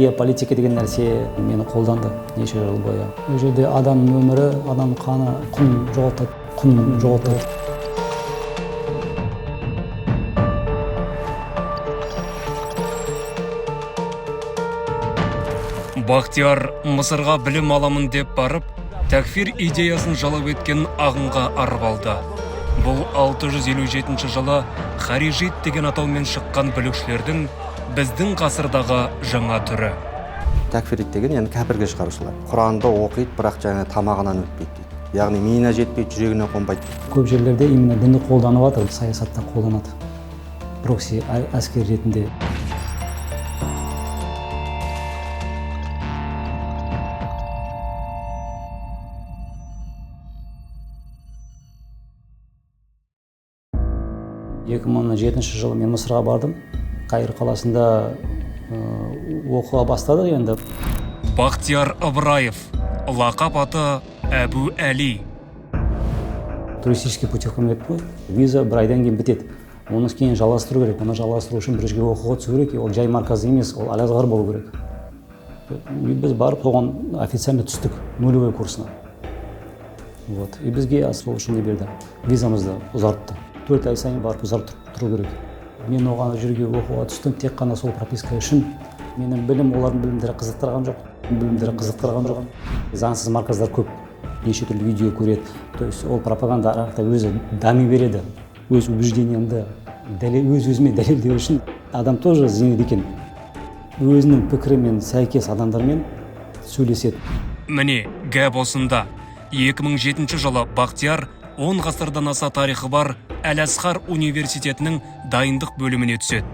Геополитика деген нәрсе мені қолданды неше жыл бойы. Ол жерде адамның өмірі, адамның қаны құн жоғалтады, құнын жоғалтады. Бақтияр Мысырға білім аламын деп барып, тәкфир идеясын жалау еткен ағымға арбалды. Бұл 657 жылы харижит деген атаумен шыққан бүлікшілердің біздің ғасырдағы жаңа түрі. Тәкфирит деген яғни кәпірге шығарушылар. Құранды оқиды, бірақ жаңа тамағынан өтпейді дейді. Яғни миына жетпейді, жүрегіне қонбайды. Көп жерлерде именно дінді қолданып жатыр, саясатта қолданады. Прокси әскер ретінде. 2007 жылы мен Мысырға бардым. Каир қаласында оқуға бастадық енді. Бақтияр Ыбыраев, лақап аты Әбу Әли. Туристический путевкамен кеттік қой. Виза бір айдан кейін бітеді. Оны кейін жалғастыру керек. Оны жалғастыру үшін бір жерге оқуға түсу керек. Ол жай марказ емес, ол Аль-Азхар болу керек. Біз барып оған официально түстік, нулевой курсына. Вот. И бізге сол үшін не берді, визамызды ұзартты. 4 ай сайын барып ұзартып тұру керек. Мен оған жерге оқуға түстім тек қана сол прописка үшін. Менің білім олардың білімдері қызықтырған жоқ. Білімдері қызықтырған жоқ. Заңсыз марказдар көп. Неше түрлі видео көреді. То есть ол пропаганда арақта өзі дами береді. Өз убеждениемді өз-өзіме дәлелдеу үшін адам тоже ізденеді екен. Өзінің пікірімен сәйкес адамдармен сөйлеседі. Міне, гәп осында. 2007 жылы Бақтияр 10 ғасырдан аса тарихы бар Әл-Азхар университетінің дайындық бөліміне түседі.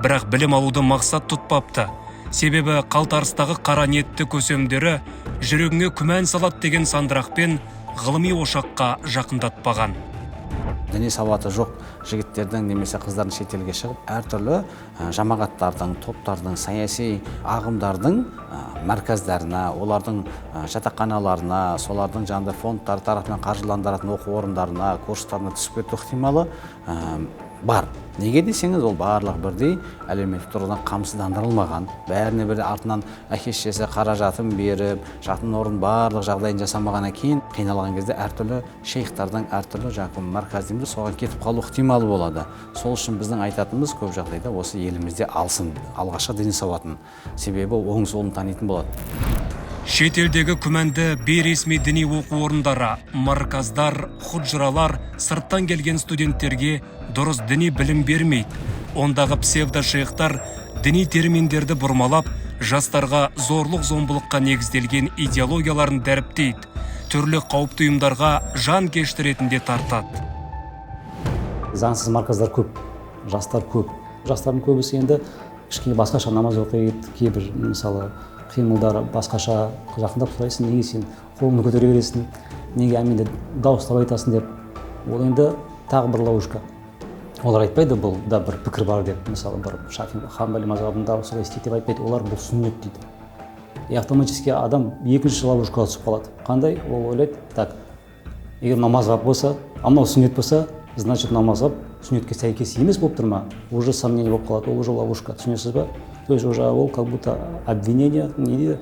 Бірақ білім алуды мақсат тұтпапты. Себебі қалтарыстағы қара ниетті көсемдері жүрегіңе күмән салады деген сандырақпен ғылыми ошаққа жақындатпаған. Діни сауаты жоқ жігіттердің немесе қыздардың шетелге шығып, әртүрлі жамағаттардың, топтардың, саяси ағымдардың мәрказдарына, олардың жатақханаларына, солардың жанында фондтар тарапынан қаржыландыратын оқу орындарына, курстарына түсіп кету ықтималы бар. Неге десеңіз, ол барлық бірдей әлеуметтік тұрғыдан қамсыздандырылмаған. Бәріне бірдей артынан әке шешесі қаражатын беріп, жатын орын барлық жағдайын жасамағаннан кейін қиналған кезде әртүрлі шейхтардың, әртүрлі жаңағы марказ дейміз, соған кетіп қалу ықтималы болады. Сол үшін біздің айтатынымыз көп жағдайда осы елімізде алсын алғашқы діни сауатын. Себебі оң солын танитын болады. Шетелдегі күмәнді бейресми діни оқу орындары, марказдар, худжралар сырттан келген студенттерге дұрыс діни білім бермейді. Ондағы псевдо-шейхтар діни терминдерді бұрмалап, жастарға зорлық-зомбылыққа негізделген идеологияларын дәріптейді. Түрлі қауіпті ұйымдарға жанкешті ретінде тартады. Заңсыз марказдар көп, жастар көп. Жастардың көбісі енді кішкене басқаша намаз оқиды, кейбір мысалы қимылдары басқаша, жақындап сұрайсың, неге сен қолыңды көтере бересің, неге әминді дауыстап айтасың деп. Ол енді тағы бір ловушка. Олар айтпайды, бұл да бір пікір бар деп, мысалы бір Шафи Ханбали мазхабында солай істейді деп айтпайды, олар бұл сүннет дейді. И автоматически адам екінші ловушкаға түсіп қалады. Қандай? Ол ойлайды, так, егер мынау мазхаб болса, а мынау сүннет болса, значит мынау мазхаб сүннетке сәйкес емес болып тұр ма? Уже сомнение болып қалады, ол уже ловушка, түсінесіз ба? То есть уже ол как будто обвинение, не дейді,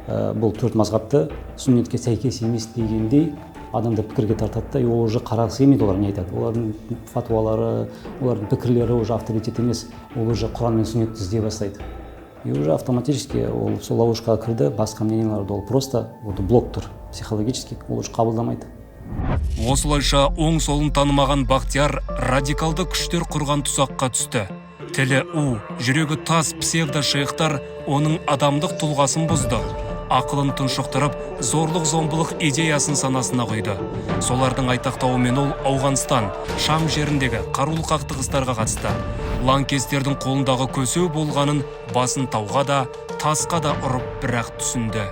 бұл төрт мазхабты сүннетке сәйкес емес дегендей адамды пікірге тартады да, и ол уже қарағысы келмейді, олар не айтады. Олардың фатуалары, олардың пікірлері уже авторитет емес, ол уже Құран мен сүннетті іздей бастайды. И уже автоматически ол сол ловушкаға кірді, басқа мненияларды ол просто вот блок тұр психологически, ол уже қабылдамайды. Осылайша оң солын танымаған Бақтияр радикалды күштер құрған тұзаққа түсті. Тілі у, жүрегі тас псевдо-шейхтар оның адамдық тұлғасын бұзды. Ақылын тұншықтырып, зорлық-зомбылық идеясын санасына құйды. Солардың айтақтауымен ол Ауғанстан, Шам жеріндегі қарулы қақтығыстарға қатысты. Лаңкестердің қолындағы көсеу болғанын басын тауға да, тасқа да ұрып бірақ түсінді.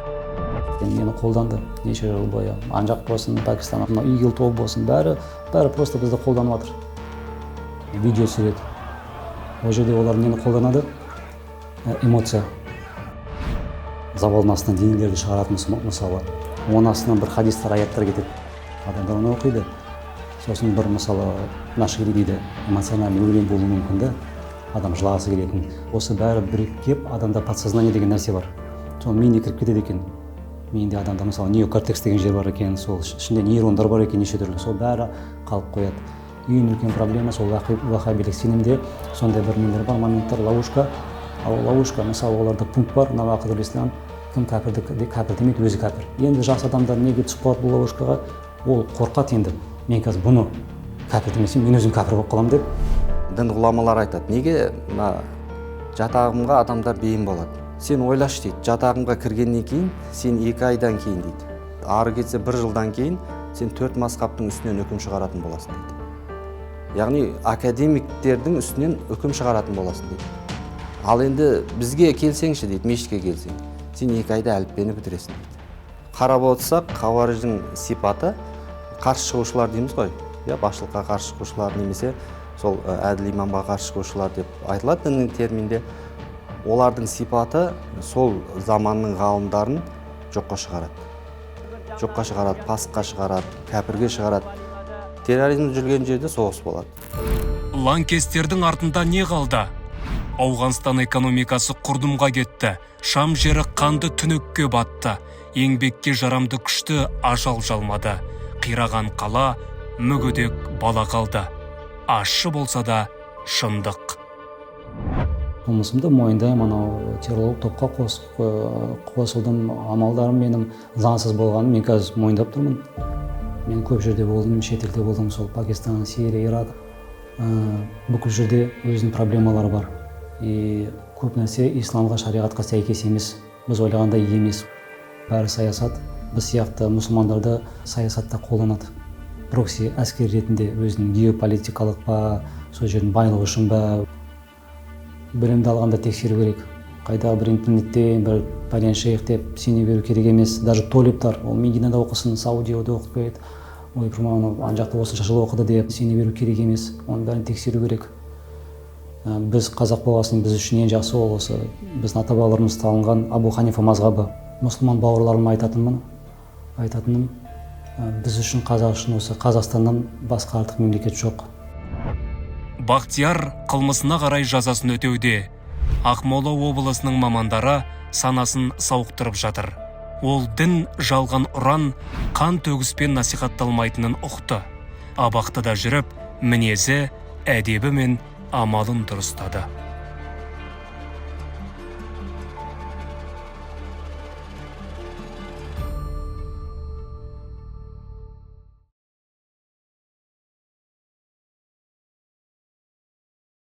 Мені қолданды неше жыл бойы. Ан жақ болсын, Пакистан, мынау ИГИЛ тобы болсын, бәрі просто бізді қолданып жатыр. Видео түсіреді. Ол жерде олар нені қолданады? Эмоция. Завалдың астынан денелерді шығаратын мысалы. Оның астынан бір хадистер, аяттар кетеді. Адамдар оны оқиды. Сосын бір мысалы нашири дейді, эмоциональный өлең болуы мүмкін да. Адам жылағысы келетін. Осы бәрі бірігіп, адамда подсознание деген нәрсе бар, сол миына кіріп кетеді екен. Миында адамда, мысалы, неокортекс деген жер бар екен, сол ішінде нейрондар бар екен неше түрлі, сол бәрі қалып қояды. Ең үлкен проблема сол ваххабилік сенімде сондай бір нелер бар, моменттер, ловушка. Ал ловушка, мысалы, оларда пункт бар, навақидул ислам, кім кәпірді кәпір демейді, өзі кәпір. Енді жас адамдар неге түсіп қалады бұл ловушкаға? Ол қорқады: енді мен қазір бұны кәпір демесем, мен өзім кәпір болып қаламын деп. Дін ғұламалары айтады: неге мына жат ағымға адамдар бейім болады? Сен ойлашы, дейді, жат ағымға кіргеннен кейін сен 2 айдан кейін, дейді, ары кетсе бір жылдан кейін сен төрт мазхабтың үстінен үкім шығаратын боласың, дейді. Яғни академиктердің үстінен үкім шығаратын боласың, дейді. Ал енді бізге келсеңші, дейді, мешітке келсең, сен 2 айда әліппені бітіресің, дейді. Қарап отырсақ, хауариждің сипаты қарсы шығушылар дейміз ғой, иә, басшылыққа қарсы шығушылар немесе сол әділ имамға қарсы шығушылар деп айтылады діннің терминде. Олардың сипаты сол заманның ғалымдарын жоққа шығарады, жоққа шығарады, пасыққа шығарады, кәпірге шығарады. Терроризм жүрген жерде соғыс болады. Лаңкестердің артында не қалды? Ауғанстан экономикасы құрдымға кетті, Шам жері қанды түнекке батты, еңбекке жарамды күшті ажал жалмады, қираған қала, мүгедек бала қалды. Ащы болса да шындық. Қылмысымды мойындаймын, анау террорлық топқа қосылдым, амалдарым менің заңсыз болғанын мен қазір мойындап тұрмын. Мен көп жерде болдым, шетелде болдым, сол Пакистан, Сирия, Ирак, бүкіл жерде өзінің проблемалары бар. И көп нәрсе исламға, шариғатқа сәйкес емес, біз ойлағандай емес, бәрі саясат. Біз сияқты мұсылмандарды саясатта қолданады, прокси әскер ретінде, өзінің геополитикалық па, сол жердің байлығы үшін ба. Білімді алғанда тексеру керек. Қайдағы бір интернеттен бір пәлен шейх деп сене беру керек емес. Даже толиптар, ол Мединада оқысын, Саудияда оқып келеді, ой, анау ана жақта осынша жыл оқыды деп сене беру керек емес, оның бәрін тексеру керек. Біз қазақ болғасын, біз үшін ең жақсы ол осы біздің ата бабаларымыз салынған Абу Ханифа мазхабы. Мұсылман бауырларыма айтатыным, біз үшін, қазақ үшін осы Қазақстаннан басқа артық мемлекет жоқ. Бақтияр қылмысына қарай жазасын өтеуде. Ақмола облысының мамандары санасын сауықтырып жатыр. Ол дін жалған ұран, қан төгіспен насихатталмайтынын ұқты. Абақтыда жүріп мінезі, әдебі мен амалын дұрыстады.